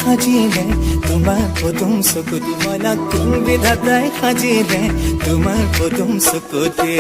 সাজিলে তোমাৰ পদুম চকুটি? মইনা, কোন বিধাতাই সাজিলে তোমাৰ পদুম চকুটি?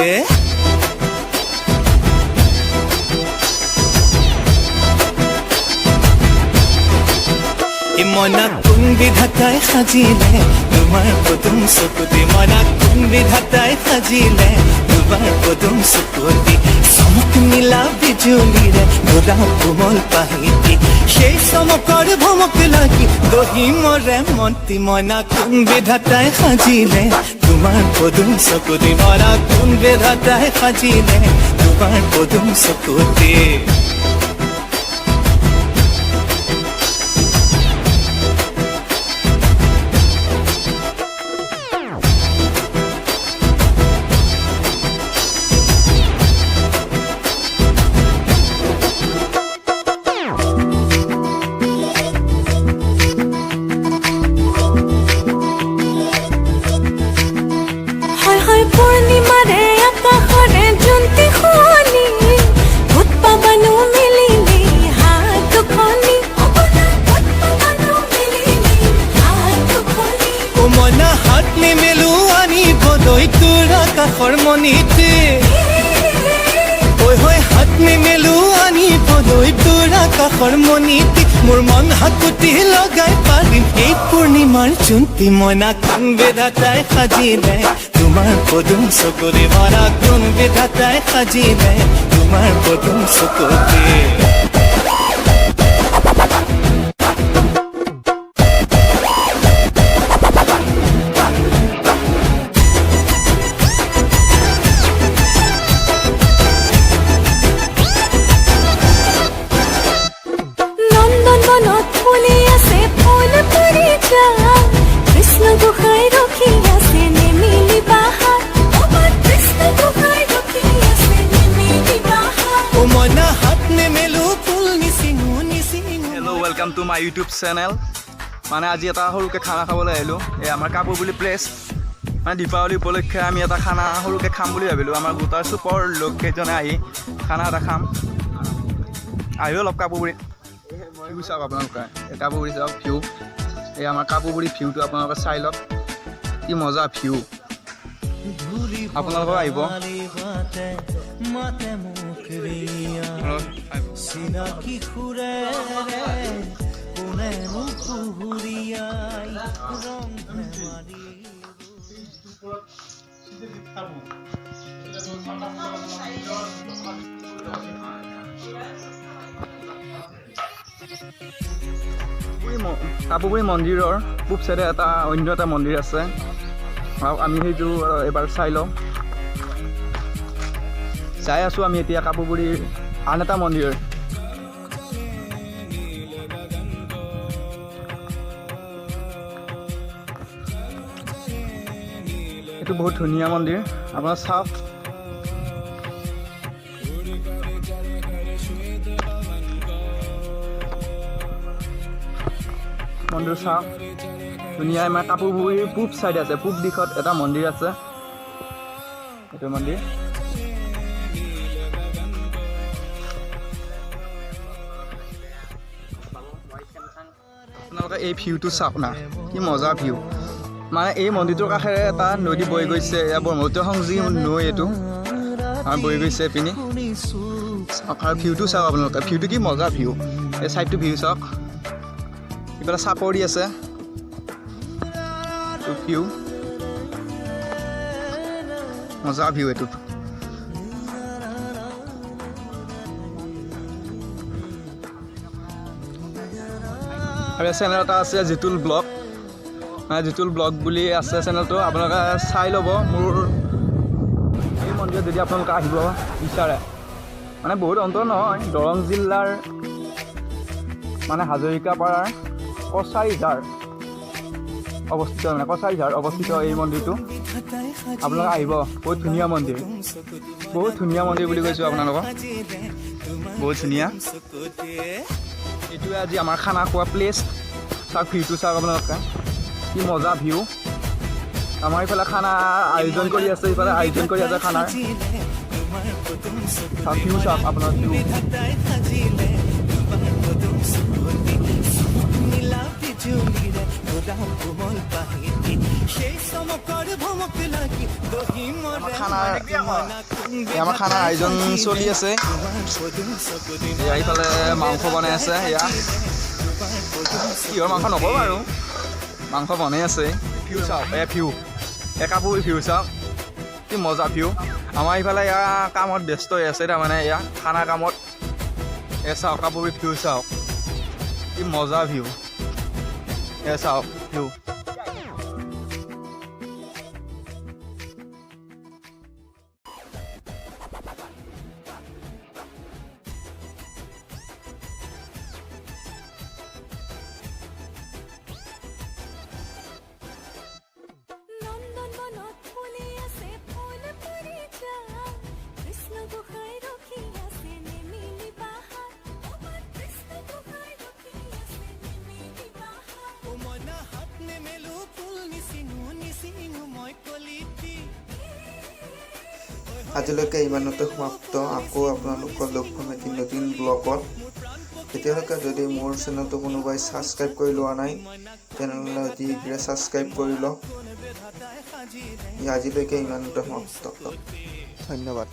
মইনা, কোন বিধাতাই সাজিলে তোমাৰ পদুম চকুটি? মইনা, কোন বিধাতাই সাজিলে তোমাৰ পদুম চকুটি? চমক নীলা বিজুলীৰে গোলাপ কোমল পাহিটি, সেই চমকৰ ভমক লাগি দহি মৰে মন্তি। মইনা, কোন বিধাতাই সাজিলে তোমাৰ পদুম চকুটি? মইনা, কোন বিধাতাই সাজিলে তোমাৰ পদুম চকুটি? হয় হয়, পূৰ্ণিমাৰে আকাশৰে জোনটি শুৱনি, ক'ত পাবানো মেলিলে হাত দুখনি? ক'ত পাবানো মেলিলে হাত দুখনি? অ মইনা, হাত নেমেলো আনিবলৈ তোৰ আকাশৰ মণিতে। ঐ হৈ, হাত নেমেলো আনিবলৈ তোৰ আকাশৰ মণিতে। মোৰ মন হাকুটি লগাই পাৰিম এই পূৰ্ণিমাৰ জোনটি। মইনা, কোন বিধাতাই সাজিলে তোমাৰ পদুম চকুটি? মইনা, কোন বিধাতাই সাজিলে তোমাৰ পদুম চকুটি? নন্দন বনত ফুলি আছে ফুল পাৰিজাত, কৃষ্ণ গোসাঁই ৰখি আছে, নিমিলিবা হাত। কৃষ্ণ গোসাঁই ৰখি আছে, নিমিলিবা হাত। অ মইনা, হাত নেমেলো, ফুল নিচিঙো নিচিঙো। Hello, welcome to my YouTube channel. মানে আজি এটা সৰুকৈ খানা খাবলৈ আহিলোঁ, এই আমাৰ কাপোৰবুলি প্লেচ। মানে দীপাৱলী উপলক্ষে আমি এটা খানা সৰুকৈ খাম বুলি ভাবিলোঁ। আমাৰ গোটাৰ চুপৰ লোককেইজনে আহি খানা এটা খাম। আহিব অলপ কাপোৰবুৰি ভিউ চাওক আপোনালোকে। এই কাপোৰবুৰি চাওক ভিউ। এই আমাৰ কাপোৰবুৰি ভিউটো আপোনালোকে চাই লওক, কি মজা ভিউ। আপোনালোকেও আহিব। মাতে মোক ৰিয়া, চিনাকি সুৰেৰে কোনেনো সুহুৰিয়াই ৰং ধেমালি। কাপোৰবুৰি মন্দিৰৰ পূব চাইডে এটা অন্য এটা মন্দিৰ আছে আৰু আমি সেইটো এবাৰ চাই লওঁ। যাই আছোঁ আমি এতিয়া কাপোৰবুৰিৰ আন এটা মন্দিৰ। এইটো বহুত ধুনীয়া মন্দিৰ, আপোনাৰ চাওক। মন্দিৰ চাওক, ধুনীয়া। আমাৰ কাপোৰবুৰিৰ পূব চাইডে আছে, পূব দিশত এটা মন্দিৰ আছে, এইটো মন্দিৰ। আপোনালোকে এই ভিউটো চাওক না, কি মজা ভিউ। মানে এই মন্দিৰটোৰ কাষেৰে এটা নদী বৈ গৈছে, এয়া ব্ৰহ্মপুত্ৰ সংযোগী নৈ এইটো আৰু বৈ গৈছে এইপিনি। চাওক আৰু ভিউটো চাওক আপোনালোকে, ভিউটো কি মজা ভিউ। এই চাইডটো ভিউ চাওক, ইফালে চাপৰি আছে। ভিউ মজা ভিউ এইটো। আৰু চেনেল এটা আছে জিতুল ব্লগ, মানে জিতুল ব্লগ বুলি আছে চেনেলটো, আপোনালোকে চাই ল'ব। মোৰ এই মন্দিৰত যদি আপোনালোকে আহিব বিচাৰে, মানে বহুত অন্তৰ নহয়, দৰং জিলাৰ মানে হাজৰিকাপাৰাৰ কছাৰীঝাৰ অৱস্থিত, মানে কছাৰীঝাৰ অৱস্থিত এই মন্দিৰটো। আপোনালোকে আহিব, বহুত ধুনীয়া মন্দিৰ, বহুত ধুনীয়া মন্দিৰ বুলি কৈছোঁ আপোনালোকক, বহুত ধুনীয়া। এইটোৱে আজি আমাৰ খানা খোৱা প্লেচ। চাওক, ভিউটো চাওক আপোনালোকে, কি মজা ভিউ। আমাৰ ইফালে খানা আয়োজন কৰি আছে, ইফালে আয়োজন কৰি আছে খানাৰ। চাওক, ভিউ চাওক আপোনাৰ, ভিউ। বিধাতাই সাজিলে তোমাৰ পদুম চকুটি, নীলা। বিজুলীৰে গোলাপ কোমল পাহিটি, সেই চমকৰ ভমক লাগি দহি মৰে। এই আমাৰ খানাৰ আয়োজন চলি আছে। এয়া ইফালে মাংস বনাই আছে। এয়া কিহৰ মাংস নকওঁ বাৰু, মাংস বনাই আছে। ভিউ চাওক, এ ভিউ, এ কাপোৰ ভিউ চাওক, কি মজা ভিউ। আমাৰ ইফালে এয়া কামত ব্যস্ত হৈ আছে, তাৰমানে এয়া খানা কামত। এ চাওক, কাপোৰ ভিউ চাওক, কি মজা ভিউ। এ চাওক ভিউ। নন্দন বনত ফুলি আছে ফুল পৰিজাত, কৃষ্ণ গোসাঁই ৰখি আছে নেমেলিবা হাত। অ' কৃষ্ণ গোসাঁই ৰখি আছে নেমেলিবা হাত। অ মইনা, হাত নেমেলো, ফুল নিচিঙো, নিচিঙো মই কলিটি। আজিলৈকে ইমানতে সমাপ্ত। আকৌ আপোনালোকক লগ পাম এটি নতুন ব্লগত। এতিয়ালৈকে যদি মোৰ চেনেলটো কোনোবাই ছাবস্ক্ৰাইব কৰি লোৱা নাই, তেনেহ'লে অতি শীঘ্ৰে ছাবস্ক্ৰাইব কৰি লওক। আজিলৈকে ইমানতে সমাপ্ত, ধন্যবাদ।